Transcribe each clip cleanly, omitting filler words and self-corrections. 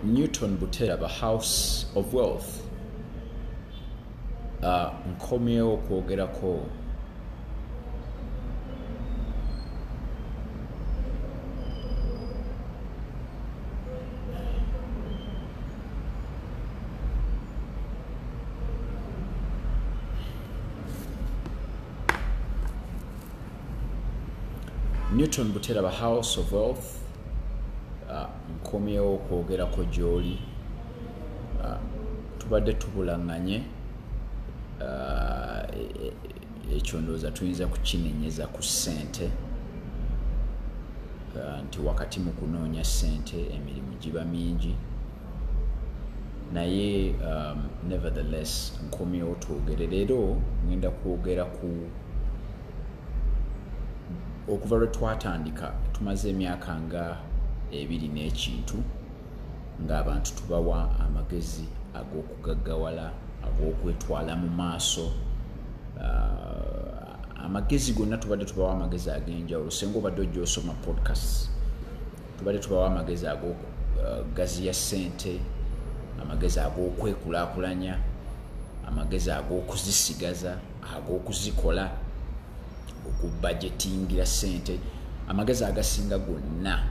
Newton Buteraba, House of Wealth. Nkomyewo okwogerako Newton Buteraba, House of Wealth. Nkomyewo okwogerako gy'oli. Tubadde tubulaŋŋanye, ekyo ndowooza tuyinza kukinenyeza ku ssente, nti wakati mu kunoonya ssente emirimu giba mingi, naye nevertheless nkomyewo twogere. Leero ngenda kwogera ku okuva lwe twatandika, tumaze emyaka nga 2 n'ekintu ng'abantu tubawa amagezi ag'okugaggawala, ag'okwetwala mu maaso. Amagezi gonna tubadde tubawa amagezi ag'enjawulo. Singa obadde ojja osoma podcasts, tubadde tubawa amagezi ag'okugaziya ssente, amagezi ag'okwekulaakulanya, amagezi ag'okuzisigaza, ag'okuzikola, okubudgetingira ssente. Amagezi agasinga gonna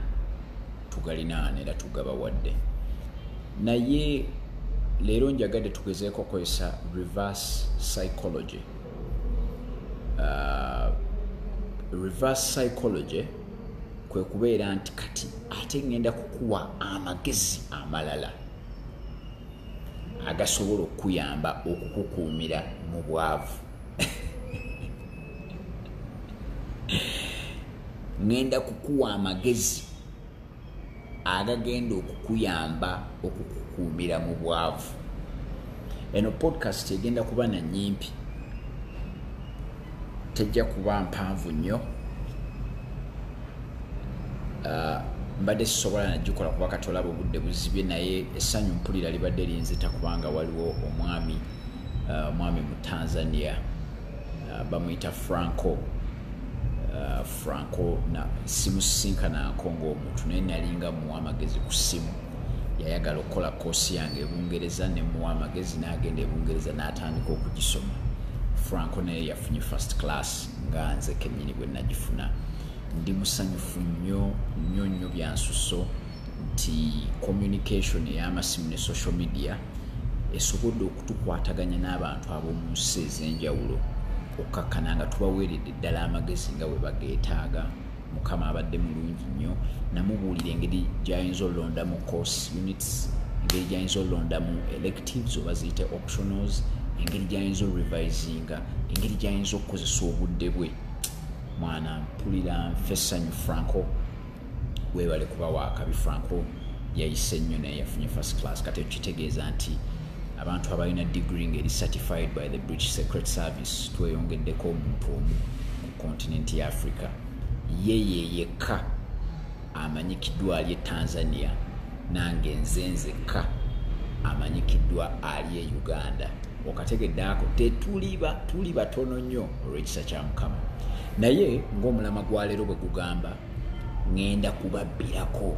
tugalina era tugabawadde. Naye leero njagadde tugezeeko okukozesa reverse psychology. Reverse psychology kwe kubeera nti kati ate ngenda kukuwa amagezi amalala agasobola okukuyamba okukukuumira mu bwavu. Ngenda kukuwa amagezi agagenda okukuyamba okukukuumira mu bwavu. Eno podcast egenda kuba na nnyimpi, tejja kuba mpanvu nnyo. Mbadde sisobola nagikola kuba kati olaba obudde buzibye, naye essanyu mpulira libadde linzita kubanga waliwo omwami mu Tanzania, bamuyita Franco. Franco na simusisinkanako ng'omuntu, naye nalinga muwa amagezi ku ssimu. Yayagala okukola koosi yange e Bungereza, ne muwa amagezi n'agenda e Bungereza n'atandika okugisoma. Franco naye yafunye first class nga nze kennyini bwe nagifuna. Ndi musanyufu nnyo nnyo nnyo byansusso nti communication ey'amasimu ne social media esobodde okutukwataganya n'abantu ab'omu nsi ez'enjawulo, okukkakkana nga tubaweeredde ddala amagezi nga bwe bageetaaga. Mukama abadde mulungi nnyo. Namubuulira engeri gy'ayinza okulondamu course units, engeri gy'ayinza okulondamu electives oba ziyite optionals, engeri gy'ayinza orevisinga, engeri gy'ayinza okukozesa obudde bwe. Mwana mpulira nfa essanyu. Franco weebale kuba waakabi. Franco yayise nnyo naye yafunye first class. Kati ekyo kitegeeza nti abantu abalina degree ng'eri certified by the British Secret Service tweyongeddeko omuntu omu ku continent ya Africa. Ye ye yekka amanyikiddwa ali e Tanzania, nange nze nzekka amanyikiddwa ali e Uganda. Okategedde ako, tuli batono nnyo olw'ekisa kya Mukama. Naye ng'omulama gwa leero bwe gugamba, ŋŋenda kubabbirako,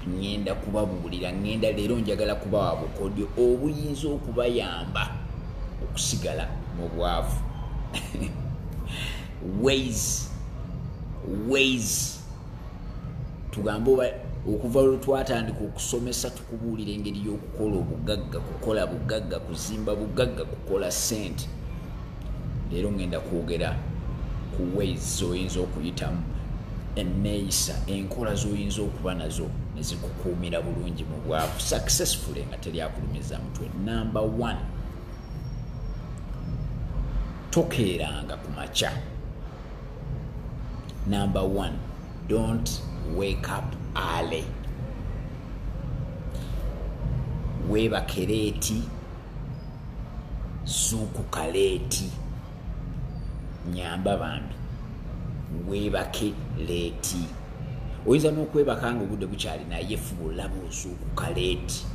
ŋŋenda kubabuulira, ŋŋenda leero njagala kubawa bukodyo obuyinza okubayamba okusigala mu bwavu. Ways tugambe oba okuva lwe twatandika okusomesa tukubuulira engeri y'okukola obugagga, kukola bugagga, kuzimba bugagga, kukola ssente. Leero ŋŋenda kwogera ku ways z'oyinza okuyitamu, enneeyisa, enkola z'oyinza okuba nazo ne zikukuumira bulungi mu bwavu successfully nga teri akulumiza mutwe. Number 1, tokeeranga ku makya. Number 1, don't wake up early. Weebake leeti, zuukuka leeti. Nyamba bambi, weebake leeti. Oyinza n'okwebaka nga obudde bukyali, naye fuba olaba ozuukuka leeti.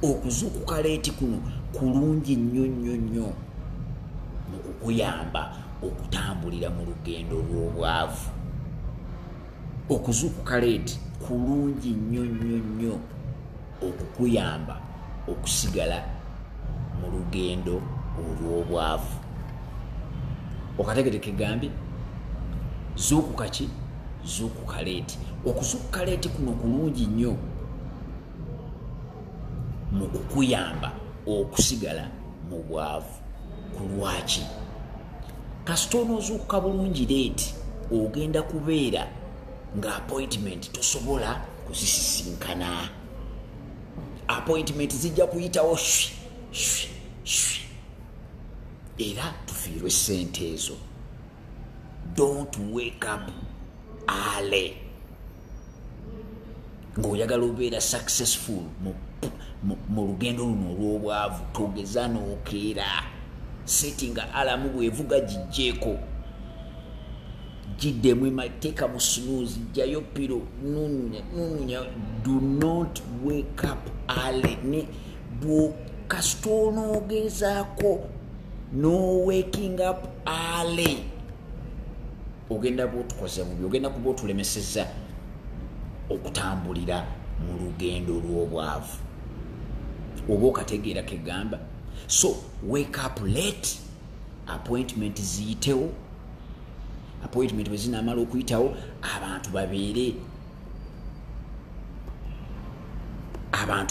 Okuzuukuka leeti kuno kulungi nnyo nnyo nnyo mu kukuyamba okutambulira mu lugendo lw'obwavu. Okuzuukuka leeti Kulungi nnyo nnyo nnyo okukuyamba okusigala mu lugendo olw'obwavu. Okategedde kegambye? Zuukuka ki? Zuukuka late. Okuzuukuka late kuno kulungi nnyo mu kukuyamba okusigala mu bwavu. Ku lwaki? Kasita onoozuukuka bulungi late, ogenda kubeera nga appointment tosobola kuzisisinkana. Appointment zijja kuyitawo shwi shwi shwi, era tufiirwe sente ezo. Don't wake up early ng'oyagala obeera successful mu lugendo luno olw'obwavu. Togeza n'okeera, settinga alarm, bwevuga gijjeeko, giddemu, teeka mu snooze, jjayo pillow, nununya nununya. Do not wake up early. Ne kasita onoogezaako no waking up early, ogenda kuba otukoze bubi, ogenda kuba otulemesezza okutambulira mu lugendo lw'obwavu. Oba okategeera kegamba? So wake up late, appointment ziyitewo. Appointment bwe zinaamala okuyitawo, abantu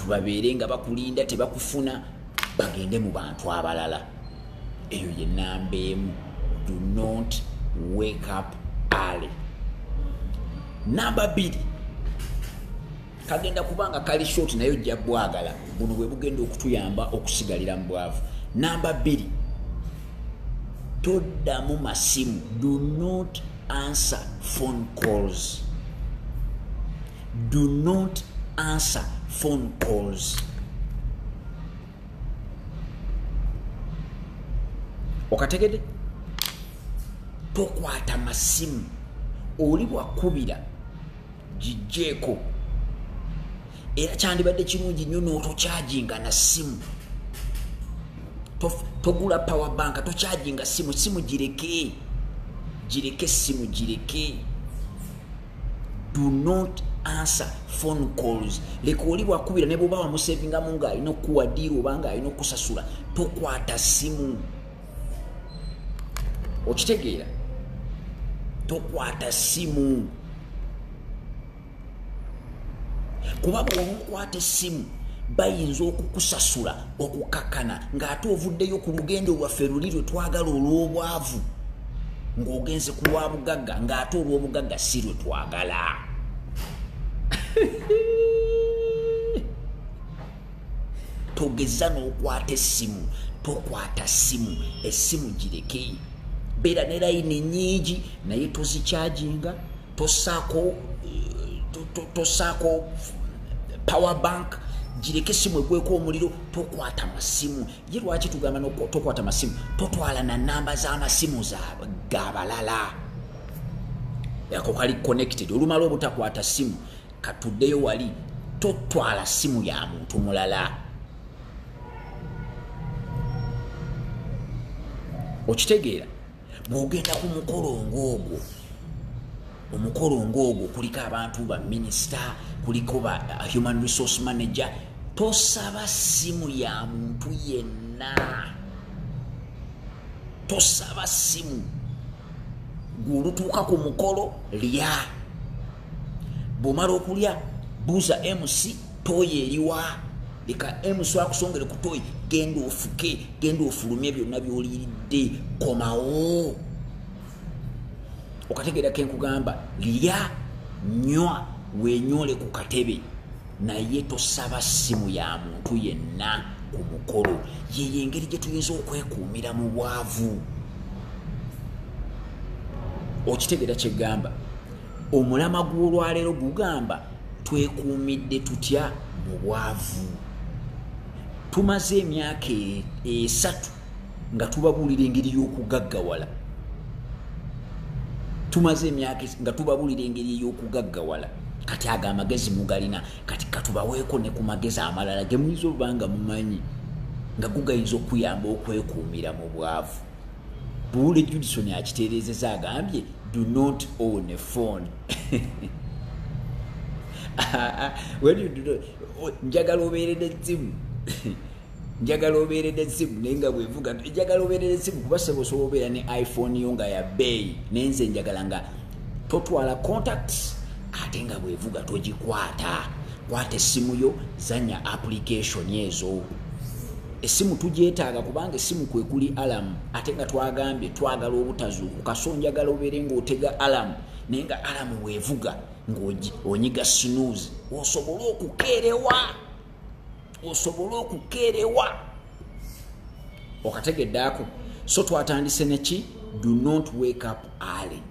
babeere nga bakulinda, tebakufuna, bagende mu bantu abalala. Eyo ye namba emu, do not wake up early. Namba 2 kagenda kubanga kali short, naye ojja bwagala. Buno bwe bugenda okutuyamba okusigalira mu bwavu. Namba 2, toddamu masimu. Do not answer phone calls. Do not answer phone calls. Okategedde? Tokwata masimu. Oli bwakubira, gijjeeko. Era kyandibadde kirungi nnyo n'otokyajinga na simu. Togula power bank, tokyajinga simu. Simu gireke, gireke, simu gireke. Do not answer phone calls. Leka oli bwakubira, ne bwoba wamusevingamu ng'alina okukuwa deal oba ng'alina okusasula, tokwata simu. Okitegeera? Tokwata simu, kuba bw'oba okwata essimu, bayinza okukusasula okukakana ng'ate ovuddeyo ku lugendo lwaffe luli lwe twagala olw'obwavu, ng'ogenze ku lwa bugagga, ng'ate olw'obugagga si lwe twagala. Togeza n'okwata essimu. Tokwata ssimu, essimu gireke. Beera ne layini nyingi, naye tozikyajinga, tosaako power bank, gireke essimu egweko omuliro. Tokwata masimu. Ye lwaki tugamba tokwata masimu? Totwala na namba z'amasimu gabalala. Ako kali connected. Olumala obutakwata simu, katuddeyo wali, totwala simu ya muntu mulala. Okitegeera? Bw'ogenda ku mukolo ng'ogwo, omukolo ng'ogwo kuliko abantu ba minisita, kuliko ba human resource manager, tosaba simu ya muntu yenna. Tosaba simu. Gwolutuuka ku mukolo, lya. Bw'omala okulya, buuza MC, toilet eriwa? Leka MC akusongere ku toilet. Genda ofuke, genda ofulumye byonna byoliiridde, komawo. Okategeera kenkugamba? Lya, nywa, wenyole ku katebe, naye tosaba simu ya muntu yenna ku mukolo. Yeyo engeri gye tuyinza okwekuumira mu bwavu. Okitegeera kyegamba? Omulama gw'olwaleero gugamba, twekuumidde tutya mu bwavu? Tumaze emyaka 3 nga tubabuulira engeri y'okugaggawala. Tumaze emyaka nga tubabuulira engeri ey'okugaggawala. Kati ago amagezi mugalina. Kati katubaweeko ne ku magezi amalala ge muyinza oba nga mumanyi nga gugayinza okuyamba okwekuumira mu bwavu. Buule Judison akitereezeza, agambye, do not own a phone. When you do not, njagala obeere n'essimu, njagala obeere n'essimu naye nga bwevuga, njagala obeere n'essimu kuba sebo osobola obeera ne iPhone yo nga ya bbeeyi, naye nze njagala nga totwala contacts ate nga bwevuga togikwata. Kwata essimu yo, zanya application ezo. Essimu tugyetaaga kubanga essimu kwe kuli alarm, ate nga twagambye twagala obutazuukuka. So njagala obeere ng'otega alarm naye nga alarm weevuga ng'onyiga snooze osobole okukeerewa, osobole okukeerewa. Okategedde ako? So twatandise neki? Do not wake up early.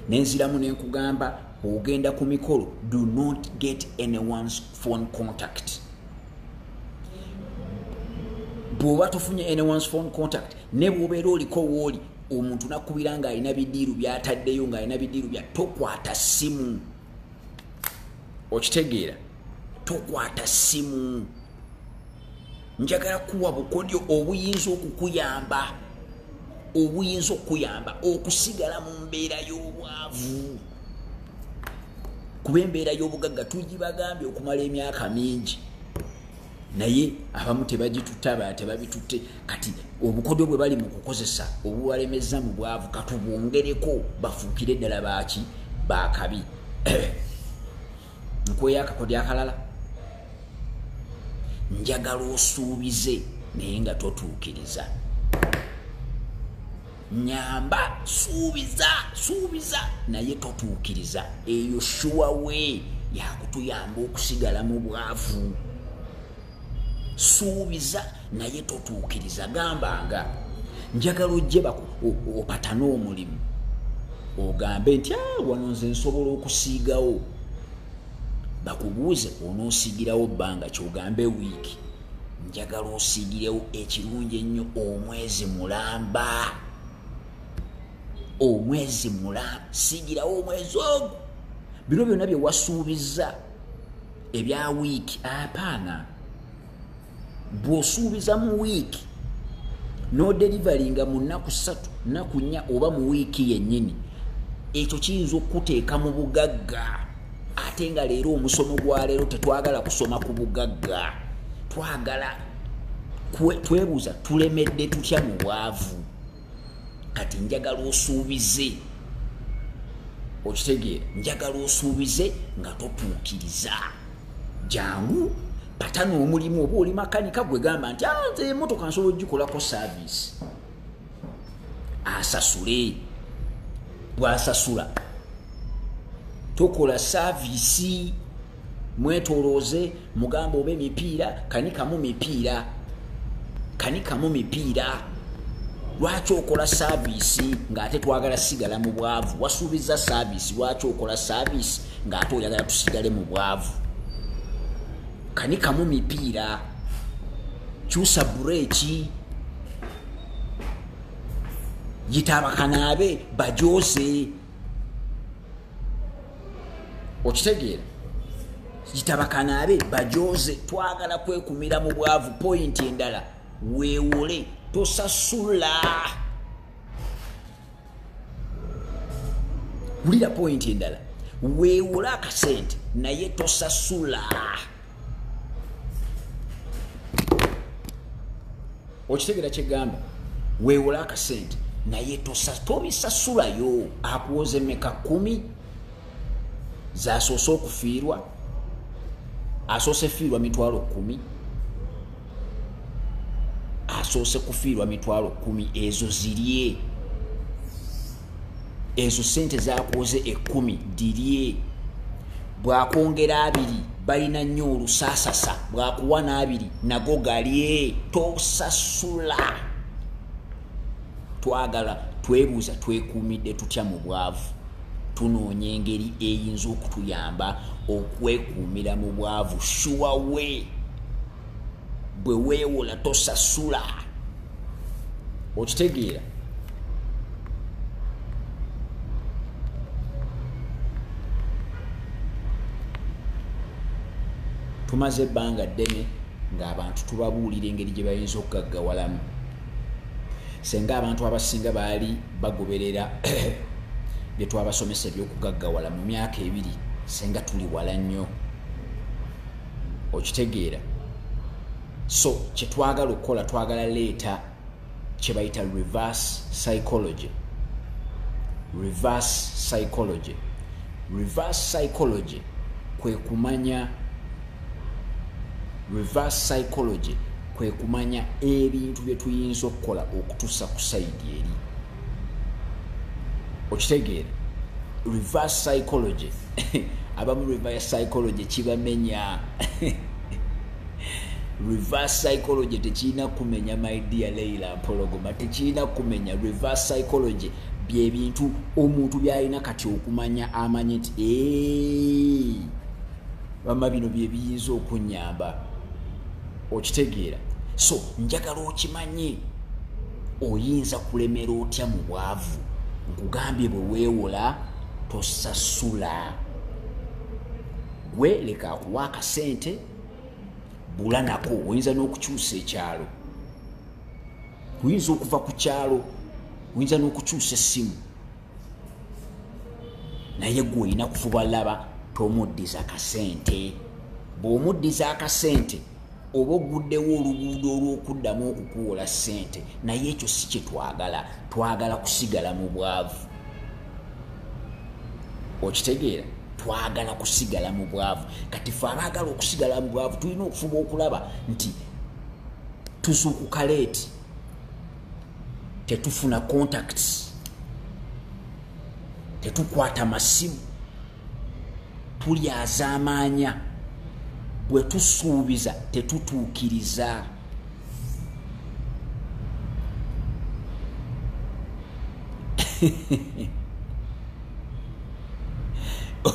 Nenziramu nenkugamba ogenda ku mikolo, do not get anyone's phone contact. Bw'oba tofunye anyone's phone contact, ne bw'obeera oliko wooli omuntu nakubira ng'alina bidiiru by'ataddeyo, ng'alina bidiiru bya, tokwata ssimu. Okitegeera? Tokwata ssimu. Njagala kuwa bukodyo obuyinza okukuyamba, obuyinza okukuyamba okusigala mu mbeera y'obwavu, kuba embeera y'obugagga tugibagambye okumala emyaka mingi, naye abamu tebagitutte, abalala tebabitutte. Kati obukodyo bwe bali mu kukozesa obubalemeza mu bwavu katubwongereko bafuukire ddala baaki bakabi. Nkweyo akakodyo akalala, njagala osuubize naye nga totuukiriza. Nyamba, suubiza, suubiza naye totuukiriza. Eyo sure way yakutuyamba okusigala mu bwavu. Suubiza naye totuukiriza. Gambanga njagala ojje opatane omulimu, ogambe nti wano nze nsobola okusiigawo, bakubuuze onoosiigirawo bbanga kyogambe wiiki, njagala osiigirewo ekirungi ennyo omwezi mulamba, omwezi mulamba, siigirawo omwezi ogwo. Bino byonna bye wasuubizza ebya wiiki, apaana. Bw'osuubiza mu wiiki n'odelivaringa mu nnaku 3, nnaku 4 oba mu wiiki yennyini, ekyo kiyinza okukuteeka mu bugagga. Ate nga leero omusomo gwa leero tetwagala kusoma ku bugagga, twagala twebuuza tulemedde tutya mu bwavu. Kati njagala osuubize, okitegeera? Njagala osuubize nga totuukiriza. Jangu patana omulimu, oba oli makanika gwe gamba nti nze emmotoka nsobola ogikolako service, asasule. Bw'asasula tokola service, mwetolooze mugambe oba emipiira, kanikamu mipiira, kanikamu mipiira. Lwaki okola service ng'ate twagala sigala mu bwavu? Wasuubiza service, lwaki okola service ng'ate oyagala tusigale mu bwavu? Kanikamu mipiira, kyusa bureeki, yita abakanaabe bajoze. Okitegeera? Yita abakanaabe bajoze. Twagala kwekumira mu bwavu. Pointi endala, weewole, tosasula. Wulira pointi endala, weewole akasente naye tosasula. Okitegeera kyegamba? Weewole akasente naye tobisasulayo. Akuwoze meka 10 zasoose okufiirwa, asoose fiirwa mitwalo 10, asoose kufiirwa mitwalo 10, ezo zirye. Ezo sente zakuwoze 10 dirye. Bwakwongera 2 balina nnyo olusasasa, bwakuwa n'2 nago galye. Tosasula. Twagala twebuuza twekuumidde tutya mu bwavu. Tunoonya engeri eyinza okutuyamba okwekuumira mu bwavu. Sure way, bwe weewola tosasula. Okitegeera? Tumaze ebbanga ddene ng'abantu tubabuulira engeri gye bayinza okugaggawalamu. Senga abantu abasinga baali bagoberera bye twabasomesa ebyokugaggawala mu myaka 2 Senga tuli wala nnyo, okitegeera? So kyetwagala okukola, twagala leeta kyebayita reverse psychology. Reverse psychology, reverse psychology kwe kumanya, reverse psychology kwe kumanya ebintu bye tuyinza okukola okutuusa ku side eri, okitegeera? Reverse psychology, abamu reverse psychology kibamenya. Reverse psychology tekirina kumenya, my dear Leila Mpologoma, tekirina kumenya. Reverse psychology byebintu omuntu byalina kati okumanya, amanye nti bama bino byebiyinza okunyamba, okitegeera? So njagala okimanye, oyinza kulemera otya mu bwavu? Nkugambye, bwe weewola tosasula. Gwe leka akuwa akasente, bula nako. Oyinza n'okukyusa ekyalo, oyinza okuva ku kyalo, oyinza n'okukyusa essimu, naye gwe olina kufuba laba tomuddiza kasente. Bw'omuddiza akasente, oba oguddewo oluguudo olw'okuddamu okukuwola ssente, naye ekyo si kye twagala. Twagala kusigala mu bwavu, okitegeera? Twagala kusigala mu bwavu. Kati fe abaagala okusigala mu bwavu tulina okufuba okulaba nti tuzuukuka late, tetufuna contacts, tetukwata masimu, tulyazaamaanya, bwe tusuubiza tetutuukiriza.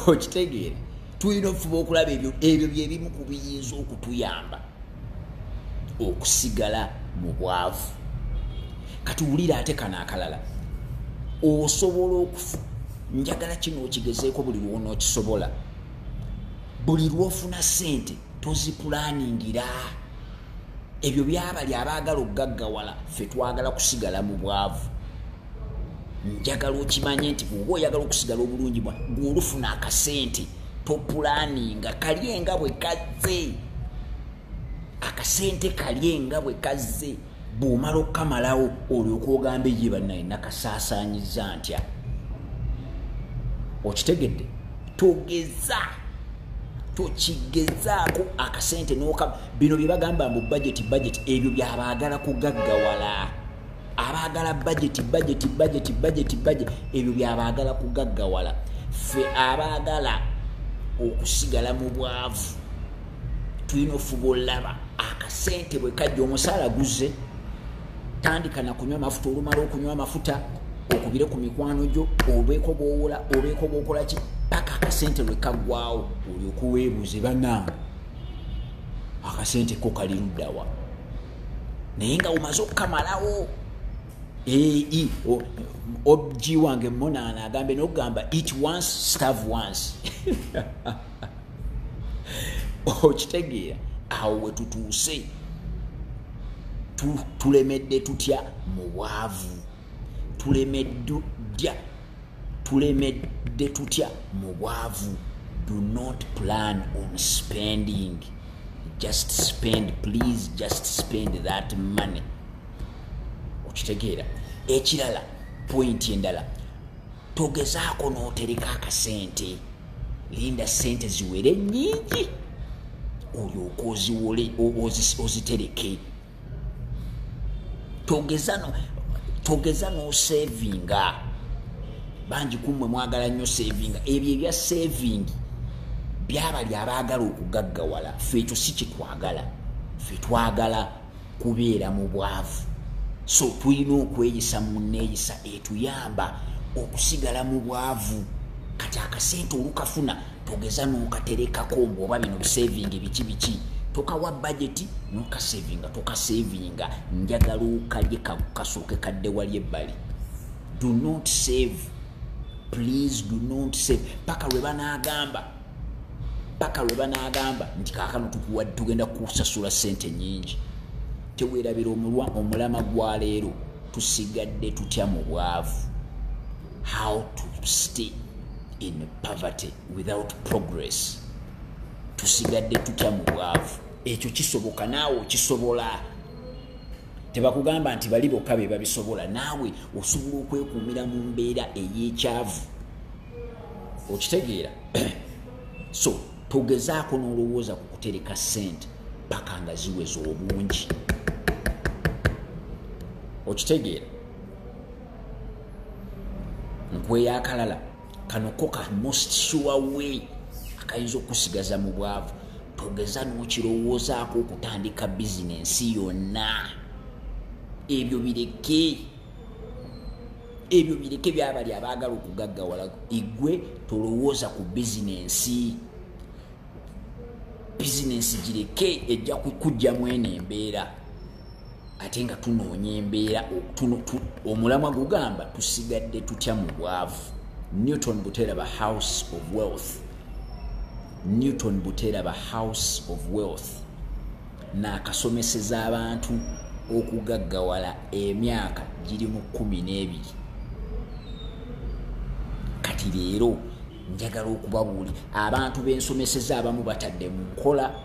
Okitegeera? Tulina okufuba okulaba ebyo. Ebyo byebimu ku biyinza okutuyamba okusigala mu bwavu. Kati wulira ate kano akalala. Osobola okufu, njagala kino okigezeeko buli lwonookisobola. Buli lwofuna ssente tozipulaningira. Ebyo byabali abaagala okugaggawala, ffe twagala kusigala mu bwavu. Njagala okimanye nti bw'oba oyagala okusigala obulungi bwa gweolufuna akasente topulaninga, kalye nga bwe kazze. Akasente kalye nga bwe kazze. Bw'omala okukamalawo, olyoka ogambe, "Ye bannaye, nakasaasaanyiza ntya?" Okitegedde? Togeza, tokigezaako akasente noka. Bino bye bagamba mbu budget, budget, ebyo byabaagala kugaggawala. Abaagala budget, budget, budget, budget, budget, ebyo byabaagala kugaggawala. Ffe abaagala okusigala mu bwavu tulina ofuba olaba akasente bwe kajja, omusaala guzze, tandika nakunywa mafuta. Olumala okunywa amafuta, okubire ku mikwano gyo, obeeko bwowola, obeeko bwokola ki, paka akasente lwe kaggwawo, olyoka weebuuze, "Bannange, akasente ko kali luddawa?" Naye nga omaze okukamalawo. Og wange munaana agambe nokugamba, "Eat once, starve once." Okitegeera? Awo we tutuuse. Tulemedde tutya mu bwavu? Tulemedde, tulemedde tutya mu bwavu? Do not plan on spending. Just spend, please, just spend that money. Okitegeera? Ekirala, point endala, togezaako n'otereka akasente. Linda sente ziwere nyingi, olyoka oziwole, ozitereke. Togeza n'osevinga. Bangi kummwe mwagala nnyo sevinga. Ebyo ebya saving byabali abaagala okugaggawala. Ffe ekyo si kyetwagala. Ffe twagala kubeera mu bwavu. So tulina okweyisa mu neeyisa etuyamba okusigala mu bwavu. Kati akasente olukafuna, togeza n'okaterekako mbu oba bino bisavingi biki biki. Tokawa budget nokasavinga, tokasavinga. Njagala okalye, kasooke kadde wali ebbali. Do not save, please, do not save paka lwe banaagamba, paka lwe banaagamba nti kaakano tukuwadde, tugenda kusasula sente nyingi. Teweerabira omulama gwa leero, tusigadde tutya mu bwavu? How to stay in poverty without progress? Tusigadde tutya mu bwavu? Ekyo kisoboka, naawe okisobola. Tebakugamba nti bali bokka be babisobola, naawe osobola okwekuumira mu mbeera ey'ekyavu. Okitegeera? So togezaako n'olowooza ku kutereka ssente paka nga ziweza obungi. Okitegeera? Nkweyo akalala kano ko ka most sure way akayinza okusigaza mu bwavu. Togeza n'okirowoozaako okutandika bizinensi yonna. Ebyo bireke, ebyo bireke byabali abaagala okugaggawala. Igwe tolowooza ku bizinensi, bizinensi gireke, ejja kukujjamu eno embeera. Ate nga tunoonya embeera, omulamwa gugamba tusigadde tutya mu bwavu. Newton Buteraba, House of Wealth. Newton Buteraba, House of Wealth, naakasomeseza abantu okugaggawala emyaka giri mu 12. Kati leero njagala okubabuuli abantu b'ensomeseza. Abamu batadde mu nkola,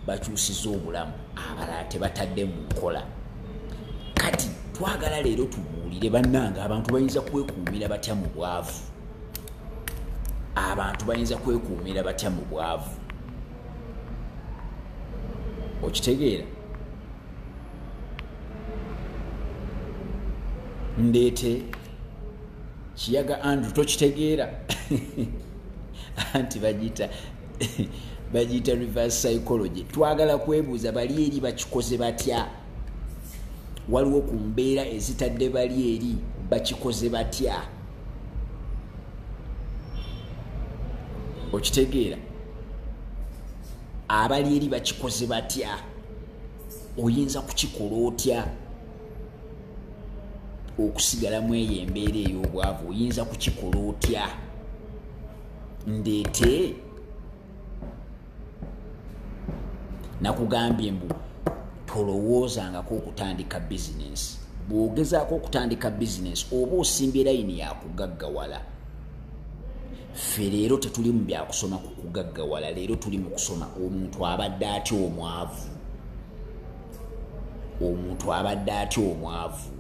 bakyusiza obulamu, abalala tebatadde mu nkola. Kati twagala leero tubuulire bannange, abantu bayinza kwekuumira batya mu bwavu? Abantu bayinza kwekuumira batya mu bwavu? Okitegeera? Ndeete Kiyaga Andrew. Tokitegeera? Anti bagiyita reverse psychology. Twagala kwebuuza bali eri bakikoze batya. Waliwo ku mbeera ezitadde bali eri, bakikoze batya? Okitegeera? Abali eri bakikoze batya? Oyinza kukikola otya okusigalamu eyo embeera ey'obwavu? Oyinza kukikola otya? Ndeete nakugambye mbu tolowoozangako okutandika bizinensi. Bw'ogezaako okutandika bizinensi, oba osimbye layini yakugaggawala. Ffe leero tetuli mu byakusoma ku kugaggawala, leero tuli mu kusoma omuntu abadde atya omwavu. Omuntu abadde atya omwavu?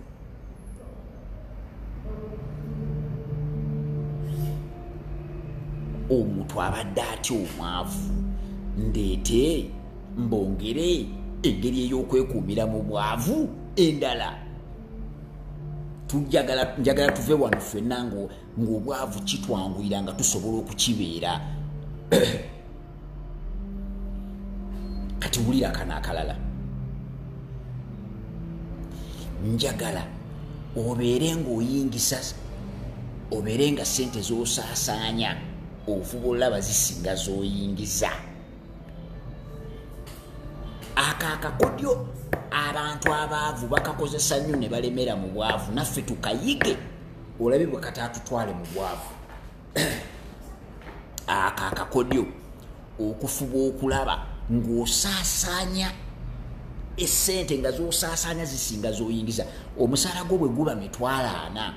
Omuntu abadde atya omwavu? Ndeete mbongere engeri ey'okwekuumira mu bwavu endala. Njagala tuve wano ffenna ng'obwavu kitwanguyira, nga tusobola okukibeera. Kati wulira kano akalala. Njagala obeere ng'oyingisa, obeere nga sente z'osaasaanya ofuba olaba zisinga z'oyingiza. Ako akakodyo abantu abaavu bakakozesa nnyo ne balemera mu bwavu. Naffe tukayige, olabe bwe kataatutwale mu bwavu. Ako akakodyo, okufuba okulaba ng'osaasaanya esente nga z'osaasaanya zisinga z'oyingiza. Omusaala gwo bwe guba 400,000,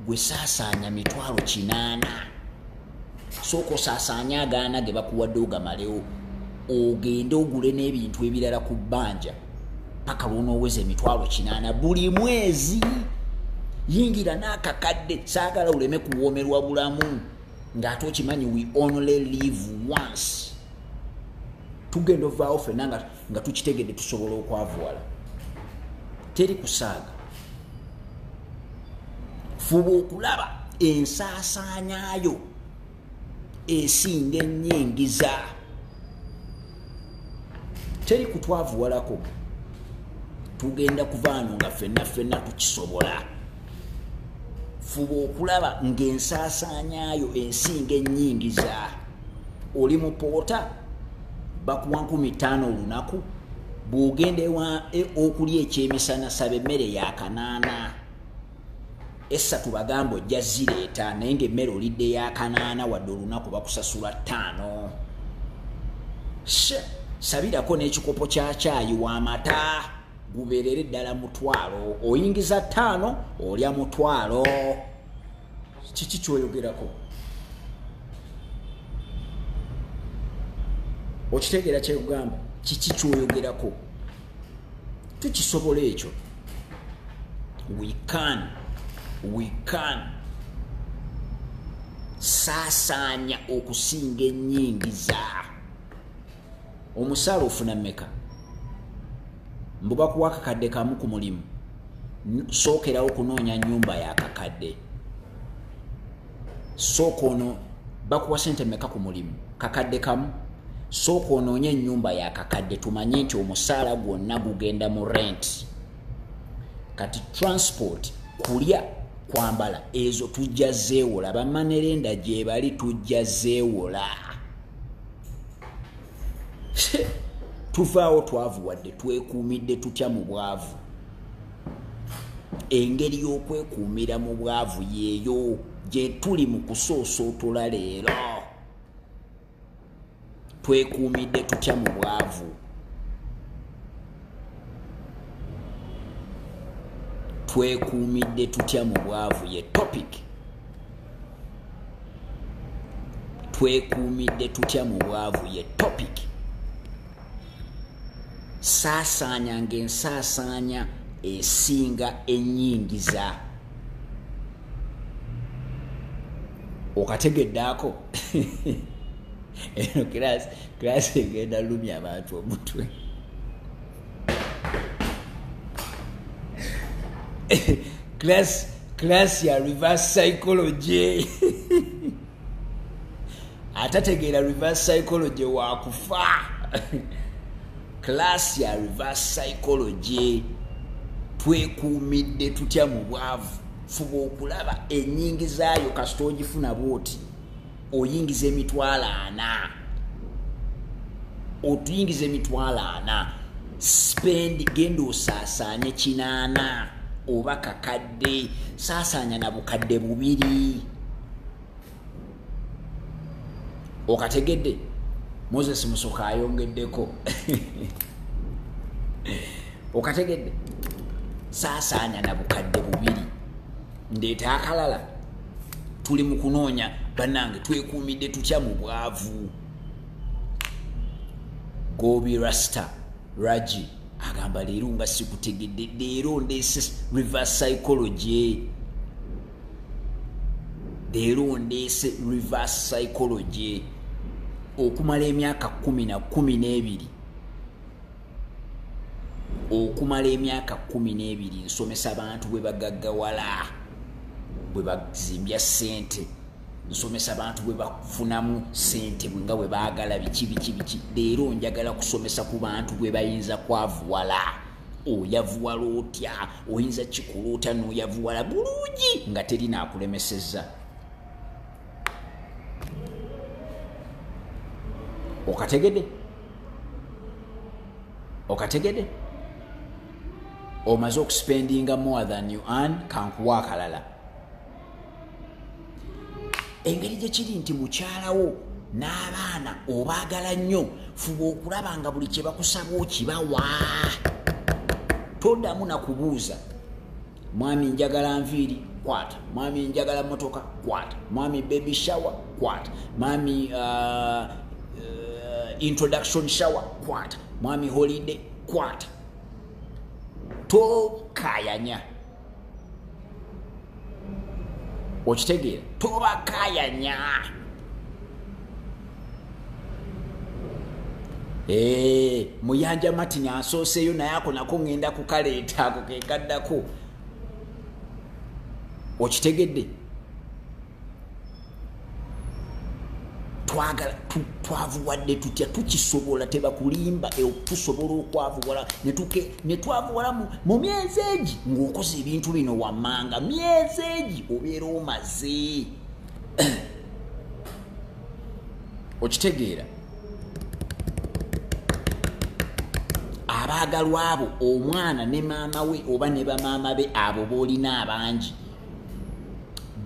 gwe saasaanya 800,000. Sooka osaasaanya agaana ge bakuwadde ogamalewo, ogende ogule n'ebintu ebirala ku bbanja paka lwonooweza 800,000 buli mwezi. Yingira n'akakadde, saagala oleme kuwoomerwa bulamu ng'ate okimanyi we only live once. Tugenda ovaawo ffenna nga tukitegedde tusobola okwavuwala, teri kusaaga. Fuba okulaba ensaasaanyayo esinga ennyingiza, teri kutwavuwalako. Tugenda kuvaano nga ffenna ffenna tukisobola. Fuba okulaba ng'ensaasaanyayo ensinga ennyingiza. Oli mupoota, bakuwa 5,000 olunaku. Bw'ogenda okulya ekyemisana, saba emmere ya kanaana, esatu bagamba ojja zireeta, naye ng'emmere olidde ya kanaana, wadde olunaku bakusasula 5. Sabirako n'ekikopo kya caayi w'amata, gubeerere ddala 1000. Oyingiza 5, olya 1000. Kiki kyoyogerako? Okitegeera kyekugamba? Kiki kyoyogerako? Tukisobola ekyo. We can, we can. Saasaanya okusinga ennyingiza. Omusaala ofuna mmeka? Mbu bakuwa akakadde kamu ku mulimu, sookerawo kunoonya nnyumba yakakadde. Sooka ono, bakuwa sente mmeka ku mulimu? Kakadde kamu. Sooka onoonye ennyumba yakakadde, tumanye nti omusaala gwonna gugenda mu rent. Kati transport, kulya, kwambala, ezo tujja zeewola. Ba money lender gye bali, tujja zeewola. Tuvaawo twavuwadde. Twekuumidde tutya mu bwavu? Engeri y'okwekuumira mu bwavu yeeyo gye tuli mu kusoosootola leero. Twekuumidde tutya mu bwavu? Twekuumidde tutya mu bwavu ye topic. Twekuumidde tutya mu bwavu ye topic. Saasaanya ng'ensaasaanya esinga ennyingiza. Okategeddeako? Eno class egenda lumya abantu omutwe. Class ya reverse psychology. Atategeera reverse psychology wakufa. Class ya reverse psychology. Twekuumidde tutya mu bwavu? Fuba okulaba ennyingizaayo. Kasita ogifuna bwoti, oyingiza 400,000, otuyingiza 400,000, spend, genda osaasaanye 800 oba kakadde, saasaanya na 2,000. Okategedde? Moses Musoka ayongeddeko. Okategedde? Saasaanya na 2,000. Ndeeta akalala. Tuli mu kunoonya, bannange, twekuumidde tutya mu bwavu. Gobi Rasta Raji agamba, leero nga sikutegedde. Leero ndeese reverse psychology. Leero ndeese reverse psychology. Okumala emyaka 10 na 12, okumala emyaka 12 nsomesa abantu bwe bagaggawala, bwe bazimbya ssente. Nsomesa abantu bwe bafunamu ssente bwe nga bwe baagala, biki biki biki. Leero njagala kusomesa ku bantu bwe bayinza kwavuwala. Oyavuwala otya? Oyinza kikola otya n'oyavuwala bulungi nga teri naakulemesezza? Okategedde? Okategedde? Omaze okuspendinga more than you earn. Kankuwa akalala. Engeri gye kiri nti mukyalawo n'abaana obaagala nnyo, fuba okulaba nga buli kye bakusaba okibawa, toddamu nakubuuza. Mwami, njagala nviiri, kwata. Mwami, njagala motoka, kwata. Mwami, baby shower, kwata. Mwami, introduction shower, kwata. Mwami, holiday, kwata. Tokayanya. Okitegeera? Tobakayanya. Muyanja Martin asooseeyo, naye ako nako ŋŋenda kukaleeta, ako kekaddako. Okitegedde? Twagala twavuwadde tutya? Tukisobola, tebakulimba. Tusobola okwavuwala ne twavuwala mu myezi egi ng'okoze ebintu bino wammanga. Myezi egi obeera omaze. Okitegeera? Abaagalwa abo, omwana ne maama we oba ne bamaama be, abo boolina abangi,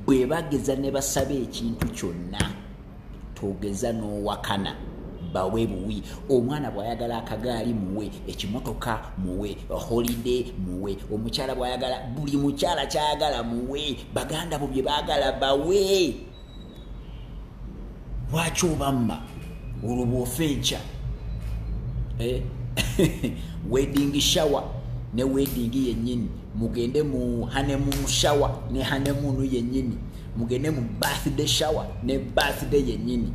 bwe bageza ne basaba ekintu kyonna, togeza n'owakana, bawe buwi. Omwana bw'ayagala akagaali, muwe. Ekimotoka, muwe. Holiday, muwe. Omukyala bw'ayagala, buli mukyala kyayagala, muwe. Baganda bo bye baagala, bawe. Lwaki obamma? Olwo bw'ofa enkya Wedding shower ne wedding yennyini, mugende mu honeymoon shower ne honeymoon yennyini, mugende mu birthday shower ne birthday yennyini.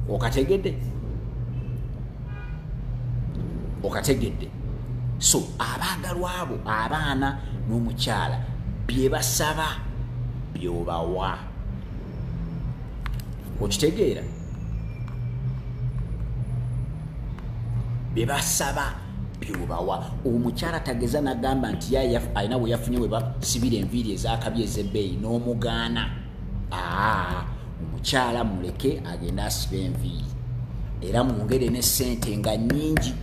Okategedde? Okategedde? So abaagalwa abo, abaana n'omukyala, bye basaba byobawa. Okitegeera? Bye basaba byobawa. Omukyala tageza nagamba nti alina we yafunye we basibira enviiri ezakabi ez'ebbeeyi n'omugaana. Omukyala muleke agende asiba enviiri, era mwongere ne ssente nga nnyingi.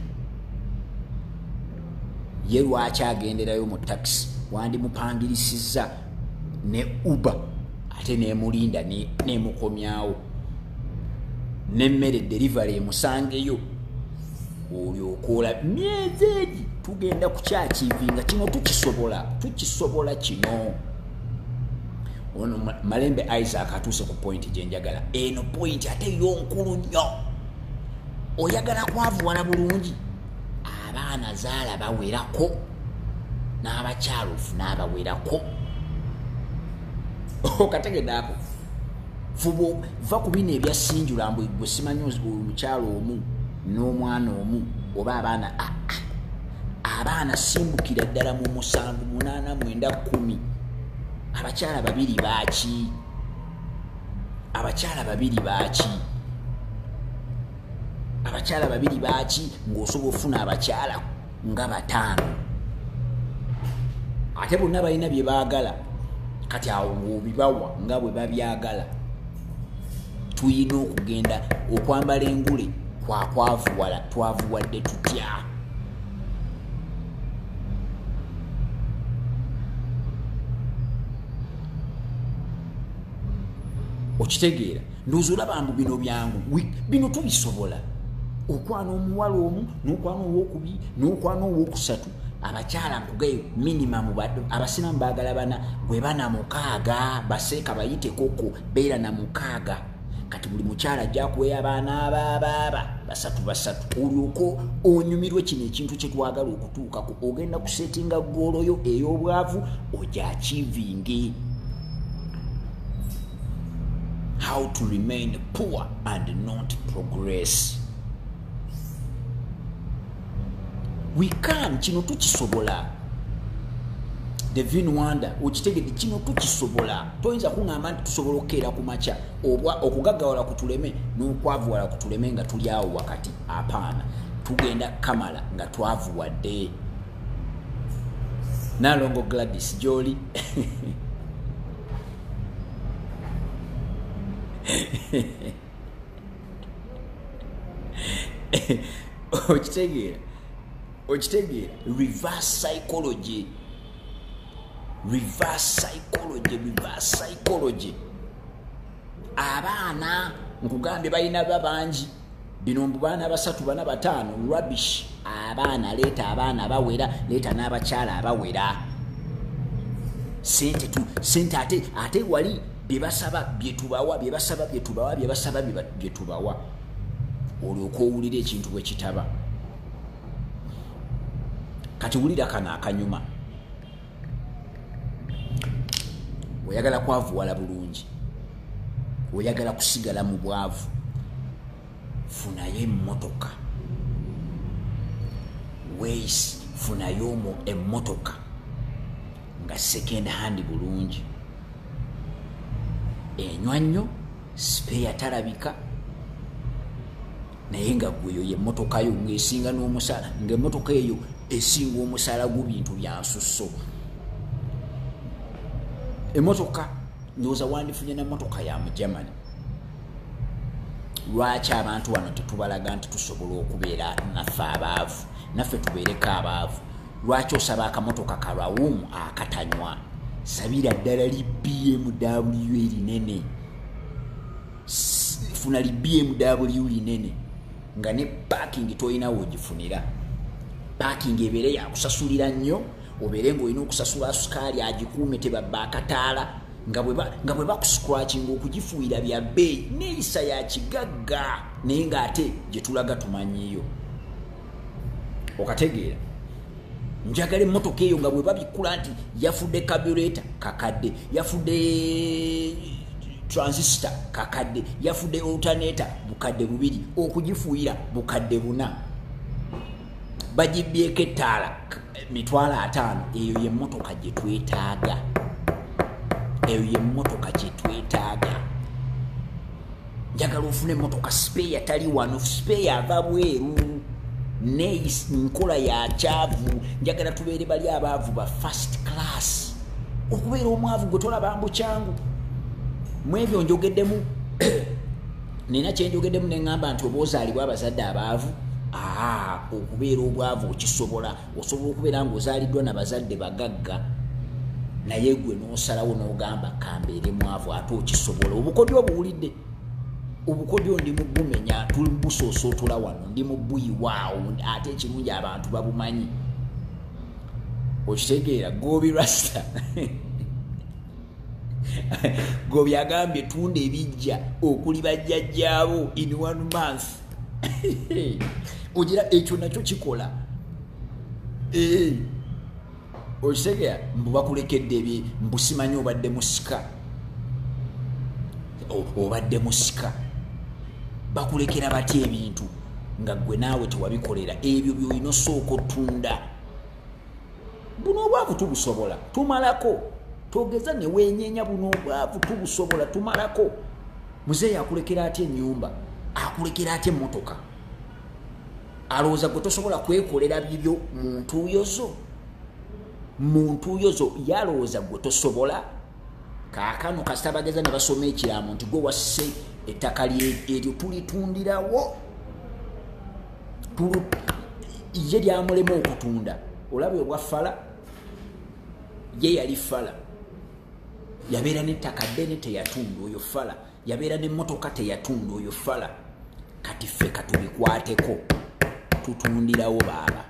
Ye lwaki agenderayo mu takisi? Wandimupangirisizza ne Uber ate nemulinda nemukomyawo, nemmere delivery emusangeyo. Olyokola myezi egi tugenda kukyakivinga kino, tukisobola, tukisobola kino. Ono Malembe Isaac atuuse ku point gye njagala. Eno point ate yo nkulu nnyo. Oyagala kwavuwala bulungi, abaana zaala bawerako, n'abakyala ofuna abawerako. Okategedde ako? Fubo va ku bino ebyasinjula mbu gwe simanyi omukyala omu n'omwana omu oba abaana. Abaana simbukira ddala mu 7, 8, 9, 10. Abakyala babiri baaki? Abakyala babiri baaki? Abakyala babiri baaki ng'osobola ofuna abakyala nga 5, ate bonna balina bye baagala. Kati awo ng'obibawa nga bwe babyagala. Tuyina okugenda okwambala engule kwakwavuwala. Twavuwadde tutya? Okitegeera? Ndowooza olaba mbu bino byangu, bino tubisobola. Okwana omuwala omu n'okwana owokubiri n'okwana owokusatu. Abakyala nkugayo minimum, abasiraamu baagala 4, gwe 4 6, baseeka bayite koko, beera na 6. Kati buli mukyala ajja kuweya abaana abaaba 3 3, olyoka onyumirwe kino ekintu kye twagala okutuukako. Ogenda kusetinga goolo yo ey'obwavu ogyakivinge. How to remain poor and not progress. We can, kino tukisobola. Devin Wanda, okitegedde? Kino tukisobola. Toyinza kuŋŋamba nti tusobola okukeera ku makya oba okugaggawala kutuleme n'okwavuwala kutuleme nga tuli awo wakati. Apaana, tugenda kamala nga twavuwadde. Nalongo Gladys gy'oli. Okitegeera? Okitegeera? Reverse psychology, reverse psychology, reverse psychology. Abaana nkugambye balina babangi, bino mbu baana 3, 4, 5, rubbish. Abaana leeta abaana abawera, leeta n'abakyala abawera. Sente tu sente, ate wali byebasaba byetubawa, byebasaba byetubawa, byebasaba byetubawa. Olyoka owulira ekintu bwe kitaba. Kati wulira kano akanyuma. Oyagala kwavuwala bulungi, oyagala kusigala mu bwavu, funayo emmotoka. Ways, funayo emmotoka nga second hand bulungi, enywa nnyo, spare talabika, naye nga gweyo yemmotoka yo ng'esinga n'omusaala, ng'emmotoka eyo esinga omusaala gw'ebintu bya nsusso. Emmotoka ndowooza wandifunye na mmotoka ya mu Germany. Lwaki abantu wano tetubalaga nti tusobola okubeera naffe abaavu, naffe tubeereko abaavu? Lwaki osaba akamotoka kalwawumu akatanywa? Sabira ddala li BMW erinene, funa li BMW linene nga ne parking tolinawo ogifunira. Parking ebeere yakusasulira nnyo, obeere ng'olina okusasula sukaali agikuume tebabba akataala, Nga bwe bakuscratchinga okugifuuyira bya bbeeyi, neeyisa ya kigagga, naye ng'ate gye tulaga tumanyiiyo. Okategeera? Njagala emmotoka eyo nga bwe babikkula nti yafudde carburetor kakadde, yafudde transistor kakadde, yafudde alternator 2,000, okugifuuyira 4,000, bagibbyeko ettaala 50,000. Eyo y'emmotoka gye twetaaga, eyo y'emmotoka gye twetaaga. Njagala ofune emmotoka spare tali wano, spare ava bweru, nkola ya kyavu. Njagala tubeere bali abaavu ba first class. Okubeera omwavu gwe tolaba mbu kyangu. Mu ebyo njogeddemu, nina kyenjogeddemu ne ŋŋamba nti oba ozaalibwa abazadde abaavu, okubeera obwavu okisobola. Osobola okubeera ng'ozaaliddwa n'abazadde bagagga, naye gwe n'osalawo n'ogamba kambeere mwavu, ate okisobola. Obukodyo obuwulidde, obukodyo ndi mu bumenya, tuli busoosootola wano, ndi mu buyiwaawo, ate ekirungi abantu babumanyi. Okitegeera? Gobi Rasta Gobi agambye tunda ebijja okuli bajjajjaabo in 1 month. Ogira ekyo nakyo kikola. Okitegeera? Mbu bakulekedde ebye, mbu simanyi obadde musika, obadde musika, bakulekera batya ebintu nga ggwe naawe tewabikolera? Ebyo by'olina osooka otunda. Buno obwavu tubusobola, tumalako. Togeza ne weenyenya, buno obwavu tubusobola, tumalako. Muzeeyi akulekera atya ennyumba? Akulekera atya emmotoka? Alowooza gwe tosobola kwekolera bibyo mu ntuuyo zo? Mu ntuuyo zo yalowooza gwe tosobola. Kaakano kasita bageza ne basoma ekiraamo nti gwe wasse ettaka eryo tulitundirawo, ye lyamulema okutunda. Olaba obwa fala, ye yali fala, yabeera n'ettaka ddene teyatunda, oyo fala, yabeera n'emmotoka teyatunda, oyo fala. Kati ffe katubikwateko, tutundirawo baaba,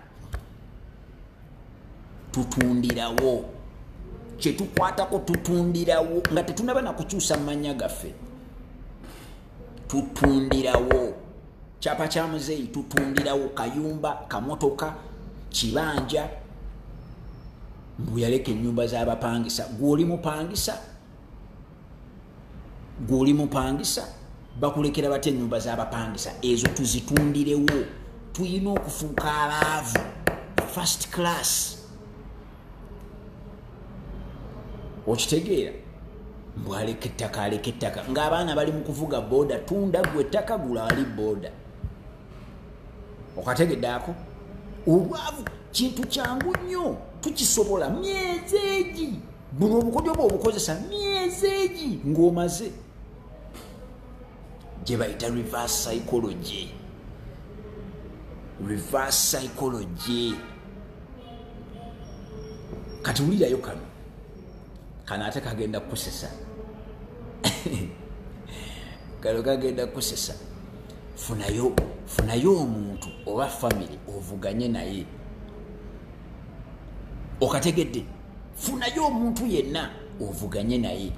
tutundirawo kyetukwatako, tutundirawo nga tetunaba na kukyusa mannya gaffe, tutundirawo kyapa kya muzeeyi, tutundirawo kayumba, kamotoka, kibanja. Mbu yaleka ennyumba z'abapangisa. Gw'oli mupangisa, gw'oli mupangisa, bakulekera batya ennyumba z'abapangisa? Ezo tuzitundirewo. Tulina okufuuka abaavu first class. Okitegeera? Mbu aleka ettaka, aleka ettaka ng'abaana bali mu kuvuga booda. Tunda gwe ettaka, gula ali booda. Okategedde ako? Obwavu kintu kyangu nnyo, tukisobola. Myezi egi, buno obukodyo bwe obukozesa myezi egi ng'omaze, gye bayita reverse psychology. Reverse psychology. Kati wulirayo kano, kano ate kagenda kukusesa, kano kagenda kukusesa. Funayo, funayo omuntu oba family ovuganye naye. Okategedde? Funayo omuntu yenna ovuganye naye.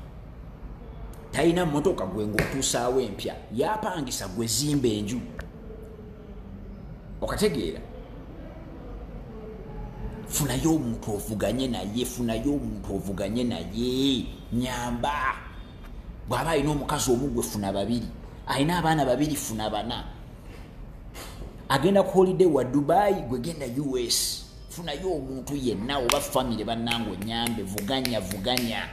Talina mmotoka, gwe ng'otuusaawo empya. Yapangisa, gwe zimba enju. Okategeera? Funayo omuntu ovuganye naye, funayo omuntu ovuganye naye. Nyamba bw'aba alina omukazi omu, gwe funa babiri. Alina abaana babiri, funa bana. Agenda ku holiday wa Dubai, gwe genda US. Funayo omuntu yenna oba family, bannange onyambe, vuganya, vuganya.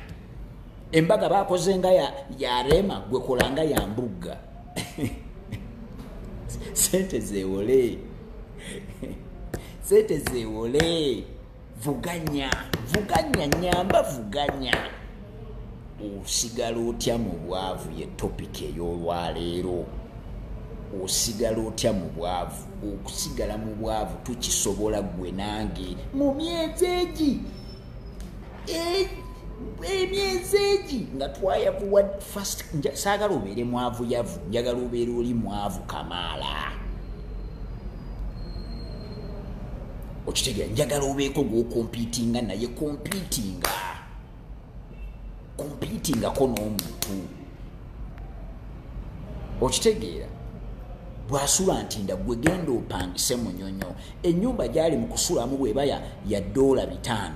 Embaga bakoze nga ya Rema, gwe kola nga ya Mbugga. Sente zewole, sente zewole. Vuganya, vuganya, nyamba, vuganya. Osigala otya mu bwavu ye topic ey'olwaleero. Osigala otya mu bwavu? Okusigala mu bwavu tukisobola ggwe nange mu myezi egi, emyezi egi nga twayavuwa first. Saagala obeere mwavu yavu, njagala obeere oli mwavu kamaala. Okitegeera? Njagala obeeko gw'okompiitinga naye, kompiitinga. Competingako n'omuntu. Okitegeera? Bw'asula Ntinda, gwe genda opangise Munyonyo. Ennyumba gy'ali mu kusulamu bw'eba ya $5,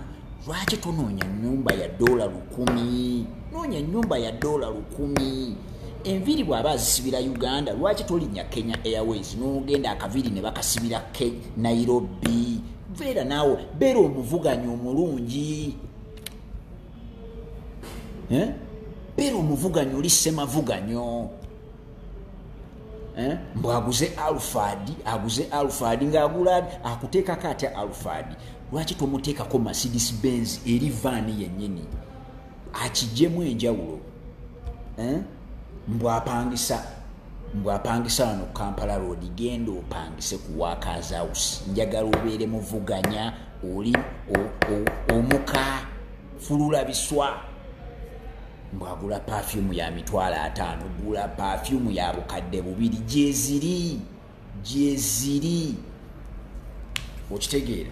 lwaki tonoonya nnyumba ya $1,000? Noonya ennyumba ya $1,000. Enviiri bw'aba azisibira Uganda, lwaki tolinnya Kenya Airways n'ogenda akaviiri ne bakasibira Nairobi? Beera naawe, beera omuvuganyi omulungi. Beera omuvuganyi, oli semavuganyo. Mbu aguze Alphard, aguze Alphard, ng'agula akuteekako atya Alphard? Lwaki tomuteekako Mercedes Benz eri vaani yennyini akiggyemu enjawulo? Mbu apangisa wano Kampala Road, genda opangise ku Workers House. Njagala obeere muvuganya, oli omuka fulula biswa. Mbu agula perfume ya 50,000, gula perfume ya 2,000, gyeziri. Okitegeera?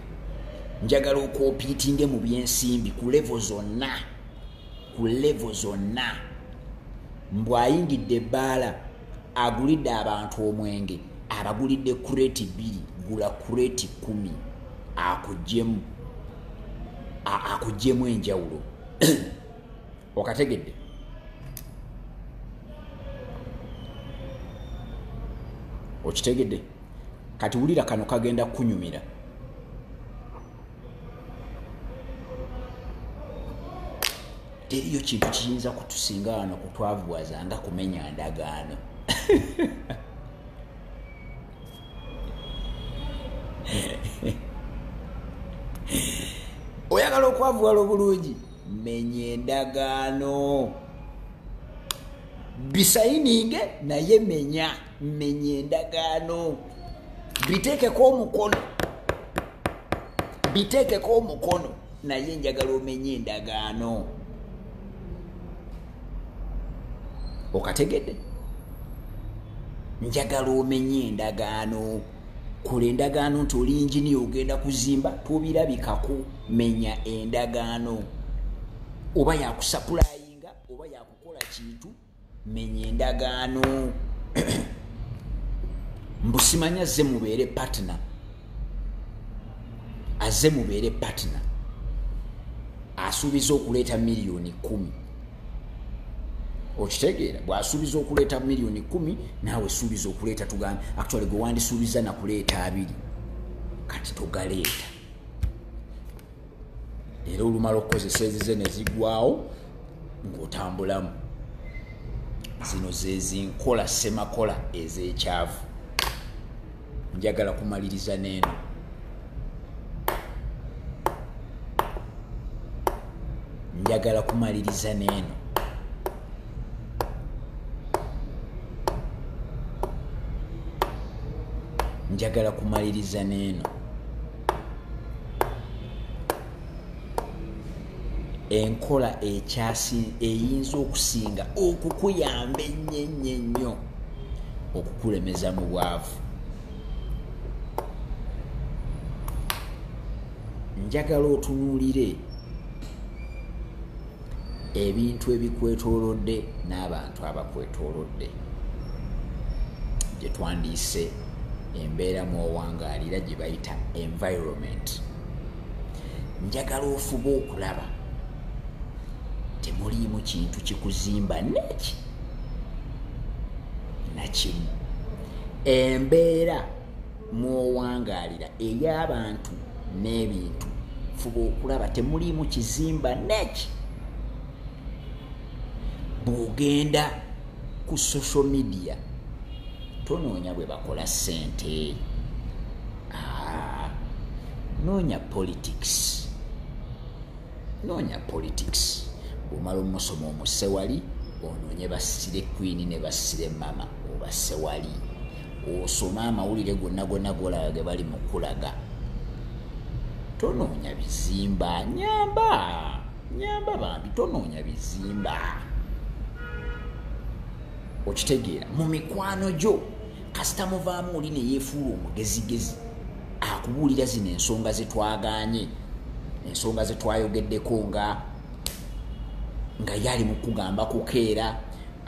Njagala okompitinge mu byensimbi ku level zonna, ku level zonna. Mbu ayingidde ebbaala, agulidde abantu omwenge, abagulidde crate 2, gula crate 10, akuggyemu enjawulo. Okategedde? Okitegedde? Kati wulira kano kagenda kunyumira. Teriyo kintu kiyinza kutusinga wano kutwavuwaza nga kumenya ndagaano. Oyagala okwavuwala obulungi, menya endagaano, bisayininge naye menya endagaano, biteekeko omukono, biteekeko omukono, naye njagala omenye endagaano. Okategedde? Njagala omenye endagaano. Kola endagaano nti oli inginiya ogenda kuzimba, tobirabikako, menya endagaano. Oba yakusapulayinga oba yakukola kintu, menya endagaano. Mbu simanya azze mubeere partner, azze mubeere partner, asuubiza okuleeta 10,000,000. Okitegeera? Bw'asuubiza okuleeta 10,000,000, naawe suubiza okuleeta, tugambe actually gwe wandisuubiza nakuleeta 2, kati togaleeta. Era olumala okukozesa ezize ne ziggwawo ng'otambulamu. Zino ze zinkola semakola ez'ekyavu. Njagala kumaliriza n'eno. Njagala kumaliriza n'eno. Njagala kumaliriza n'eno. Enkola eyinza okusinga okukuyamba ennyo ennyo ennyo okukulemeza mu bwavu. Njagala otunuulire ebintu ebikwetoolodde n'abantu abakwetoolodde, gye twandiise embeera mw'owangaalira gye bayita environment. Njagala ofube okulaba temuliimu kintu kikuzimba neki nakimu. Embeera mw'owangaalira ey'abantu n'ebintu, fuba okulaba temuliimu kizimba neki. Bw'ogenda ku social media tonoonya bwe bakola ssente, noonya politics, noonya politics. Bw'omala omusoma omusse wali, onoonye bassire queen ne bassire mama obasse wali, osome amawulire gonna gonna g'olaba ge bali mu kulaga. Tonoonya bizimba, nyamba nyamba bambi, tonoonya bizimba. Okitegeera? Mu mikwano gyo kasita muvaamu oli ne yeefuula omugezigezi, akubuulira zino ensonga ze twagaanye, ensonga ze twayogeddeko nga Nga ye ali mu kugamba kukeera,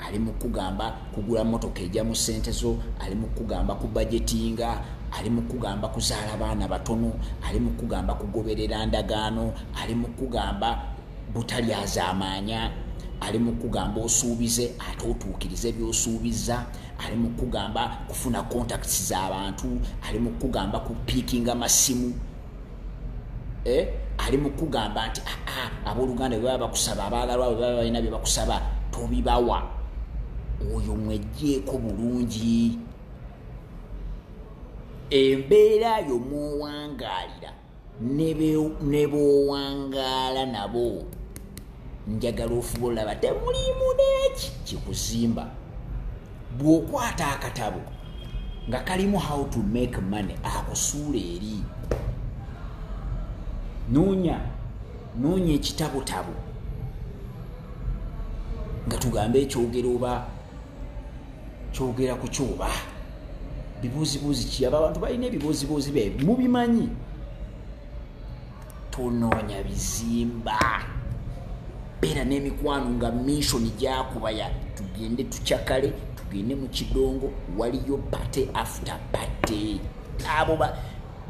ali mu kugamba kugula motoka ejja mu ssente zo, ali mu kugamba ku budgetinga, ali mu kugamba kuzaala baana batono, ali mu kugamba kugoberera ndagaano, ali mu kugamba butalyazaamaanya, ali mu kugamba osuubize ate otuukirize by'osuubiza, ali mu kugamba kufuna contacts z'abantu, ali mu kugamba kupickinga masimu, ali mu kugamba nti abooluganda bwe baba bakusaba, abaagalwa bwe baba balina bye bakusaba tobibawa. Oyo mweggyeko bulungi. Embeera yo mw'owangaalira ne b'owangaala nabo, njagala ofuba olaba temuliimu n'eki kikuzimba. Bw'okwata akatabo nga kalimu how to make money, akusuula eri. Noonya ekitabotabo nga tugambe ekyogera oba kyogera ku kyoba bibuuzibuuzi ki, abo abantu balina ebibuuzibuuzi be mubimanyi. Tonoonya bizimba, beera n'emikwano nga mission gyakubaya, tugende tukyakale, tugende mu kidongo, waliyo party after party. Abo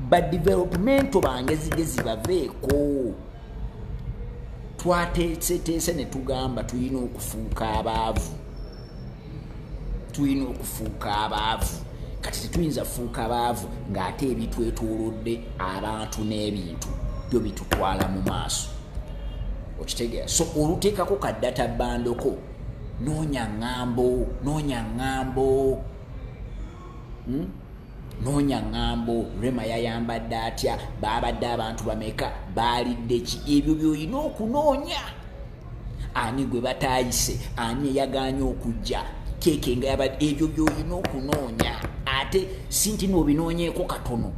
ba development bangezigezi baveeko. Twateeseteese ne tugamba tulina okufuuka abaavu, tulina okufuuka abaavu. Kati tetuyinza fuuka baavu ng'ate ebitwetoolodde abantu n'ebintu byo bitutwala mu maaso. Okitegeera? So oluteekako ka data bundle ko, noonya ŋŋambo, noonya ŋŋambo, Noonya ŋŋambo. Rema yayambadde atya? Baabadde abantu bameka? Baalidde ki? Ebyo by'olina okunoonya. Ani gwe bataayise? Ani eyagaanye okujja? Keeke nga yabadde. Ebyo by'olina okunoonya, ate si nti n'obinoonyeeko katono.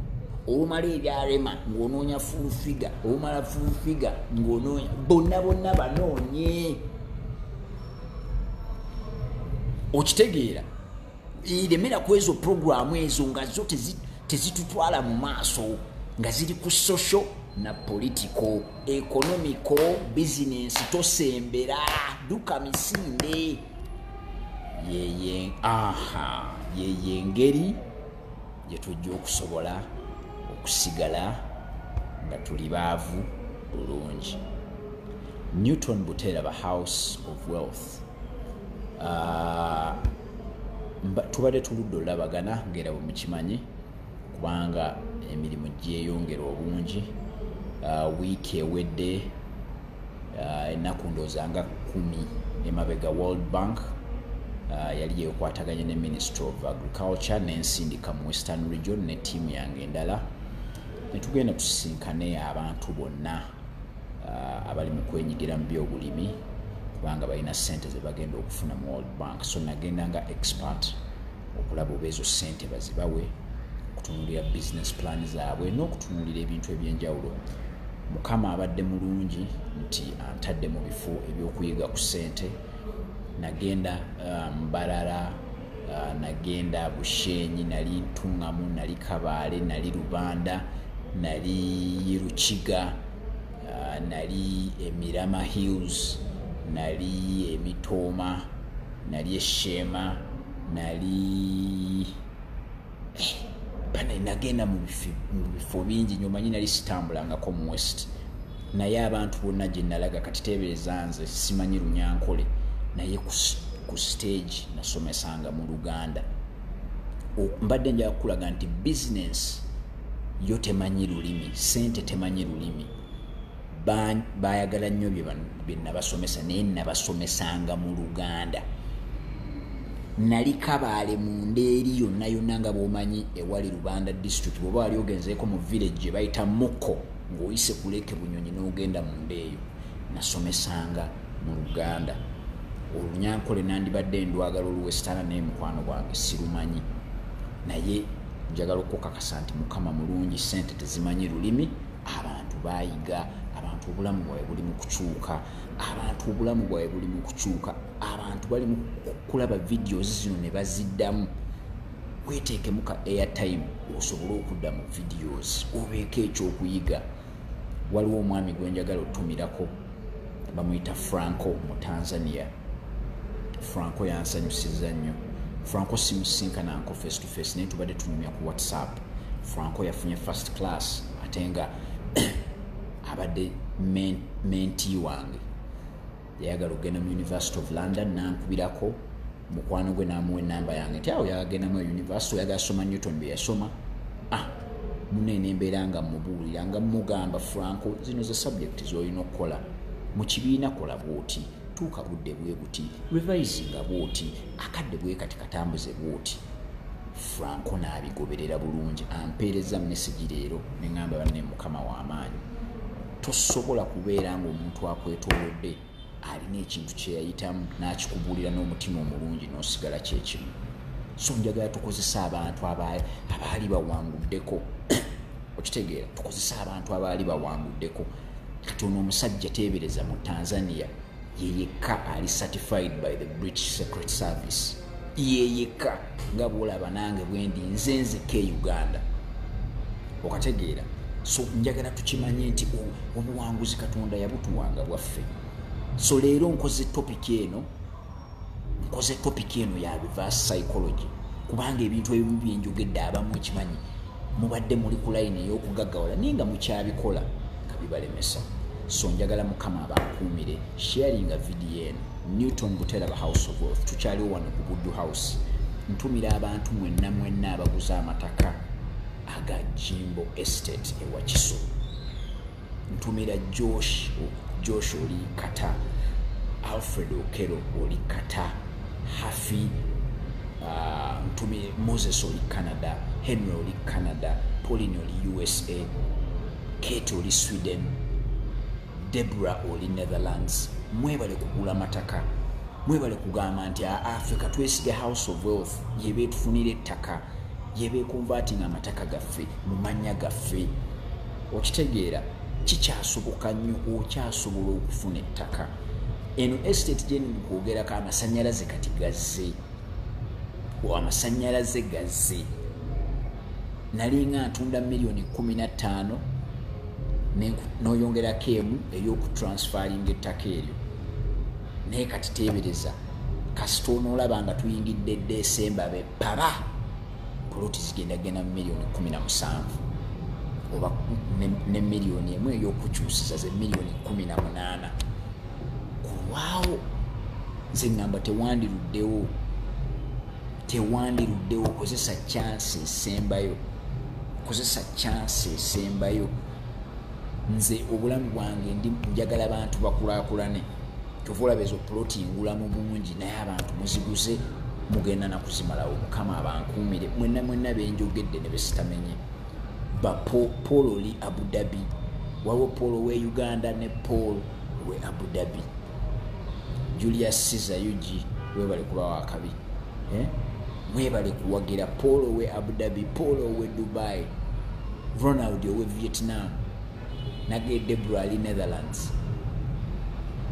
Olumala ebya Rema ng'onoonya Full Figure, olumala Full Figure ng'onoonya bonna bonna, banoonye. Okitegeera? Eremera ku ezo puroguramu ezo nga zo tezitutwala mu maaso, nga ziri ku social na political, economical, business. Tosembera, duka misinde. Yeye aha, yeye engeri gye tujja okusobola okusigala nga tuli baavu bulungi. Newton Buteraba, House of Wealth. Tubadde tuludde olabagana ngaera bwe mukimanyi, kubanga emirimu gyeyongera obungi. Wiiki ewedde, ennaku ndowooza nga 10 emabega, World Bank yali yekwataganye ne Ministry of Agriculture n'ensindika mu Western Region ne ttiimu yange endala, ne tugenda tusisinkane abantu bonna abali mu kwenyigira mu byobulimi, kubanga balina ssente ze bagenda okufuna mu World Bank. So nagenda nga expert okulaba oba ezo ssente bazibawe, okutunuulira business plan zaabwe n'okutunuulira ebintu ebyenjawulo. Mukama abadde mulungi nti antadde mu bifo ebyokuyiga ku ssente. Nagenda Mbarara, nagenda Bushenyi, nali Ntungamu, nali Kabaale, nali Rubanda, nali Rukiga, nali Emirama Hills, nali Emitooma, nali Esheema, nali bana, nagenda mu bifo bingi nnyo. Manyi nali sitambulangako mu West, naye abantu bonna gye nalaga, kati teebereza nze simanyi Runyankole, naye ku stage nasomesanga mu Luganda. Mbadde njagala kukulaga nti business yo temanyi lulimi, sente temanyi lulimi. Bayagala nnyo bye nabasomesa, naye nabasomesanga mu Luganda. Nali Kabaale munda eri yonna yonna, nga bw'omanyi ewali Rubanda District, bw'oba wali ogenzeeko mu village gye bayita Muko, ng'oyise kuleke Bunyonyi n'ogenda munda eyo, nasomesanga mu Luganda. Olunyankole nandibadde ndwagala oluwesitana, naye mukwano gwange sirumanyi. Naye njagala okukakasa nti Mukama mulungi, sente tezimanyi lulimi. Abantu bayiga, abantu obulamu bwabwe buli mu kukyuka, abantu obulamu bwabwe buli mu kukyuka, abantu bali mu kulaba videos zino ne baziddamu. Weteekemu ka airtime osobole okudda mu videos, obeeko ekyokuyiga. Waliwo omwami gwe njagala otumirako, Bamuyita Franco mu Tanzania. Franco yansanyusiza nnyo. Franco simusinkananko face to face, naye tubadde tunyumya ku WhatsApp. Franco yafunye first class, ate nga abadde mentee wange. Yayagala okugenda mu University of London, nankubirako mukwano gwe namuwa enamba yange nti awo yagagendamu university, oyagala soma Newton bye yasoma. Ah, munene, embeera nga mubuulira, nga mugamba, "Franco, zino ze subject zolina okukola mu kibiina. Kola bwoti, tuuka budde bwe buti, revisinga bwoti, akadde bwe kati, katambuze bwoti." Franco n'abigoberera bulungi. Ampeereza message leero, neŋŋamba, "Banne, Mukama w'amaanyi." Tosobola kubeera ng'omuntu akwetoolodde alina ekintu kyeyayitamu n'akikubuulira n'omutima omulungi n'osigala kyekimu. So njagala tukozese abantu abaali bawanguddeko. Okitegeera? Tukozese abantu abaali bawanguddeko. Kati ono omusajja, teebereza, mu Tanzania yeyekka ali certified by the British Secret Service, yeyekka. Nga bwolaba nange bwendi nze nzekka e Uganda. Okategeera? So njagala tukimanye nti obuwanguzi Katonda yabutuwanga bwaffe. So leero nkoze topic eno, nkoze topic eno ya reverse psychology, kubanga ebintu ebimu byenjogedde, abamu ekimanyi mubadde muli ku layini ey'okugaggawala, naye nga mukyabikola nga bibalemesa. So njagala Mukama abankuumire. Sharinga vidiyo eno. Newton Buteraba, House of Wealth. Tukyaliwo wano ku Buddu House. Ntumira abantu mwenna mwenna abaguza amataka aga Jimbo Estate ewakiso. Ntumira Josh, Josh oli Kata, Alfred Okero oli Kata, Hafi, ntumire Moses oli Canada, Henry oli Canada, Pauline oli USA, Kate oli Sweden, Debra oli Netherlands. Mwebale kugula mataka, mwebale kugamba nti Africa twesige House of Wealth yeba etufunira ettaka, yeba econverting amataka gaffe mu mannya gaffe. Okitegeera? Kikyasoboka nnyo, okyasobola okufuna ettaka. Eno estate gyendi mukwogerako, amasanyalaze kati gazze, amasanyalaze gazze. Nalinga ntunda miliyoni 15, n'oyongerako emu ey'okutransfaringa ettaka eryo. Naye kati teebereza, kasita onoolaba nga tuyingidde Desemba, bepaba poloti zigenda genda mu miliyoni 17 oba ne miliyoni 1 ey'okukyusiza, ze miliyoni 18. Kulwawo nze ŋŋamba tewandiruddewo, tewandiruddewo. Kozesa chance esembayo, kozesa chance esembayo. Nze obulamu bwange ndi njagala bantu bakulaakulane. Kyova olaba ezo ploti ngula mu bungi, naye abantu muziguze, mugenda nakuzimalawo. Mukama abankuumire mwenna mwenna benjogedde ne besitamenye. Ba Paul oli Abu Dhabi. Waliwo Paul owe Uganda ne Paul we Abu Dhabi. Julius Caesar ug, webale kuba wakabi, eh? Mwebale kuwagira. Paul owe Abu Dhabi, Paul owe Dubai, Ronald owe Vietnam, nage Debra ali Netherlands,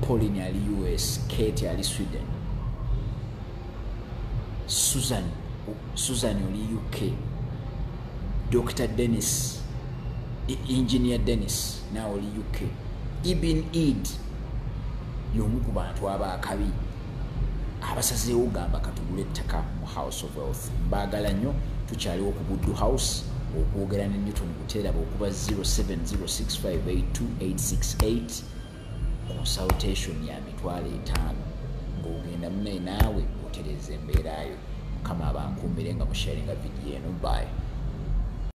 Pauline ali US, Kate ali Sweden, Susan, Susan oli UK, Dr Dennis, Engineer Dennis nawe oli UK. Ibin Eid y'omu ku bantu abaakabi abasazeewo gamba katugule ettaka mu House of Wealth. Mbaagala nnyo. Tukyaliwo ku Buddu House. Okwogera ne Newton Buteraba okuba 0706582868. Consultation ya 500,000, ng'ogenda munaye naawe otereeza embeerayo. Mukama abankuumire nga musharinga vidiyo eno. Bye.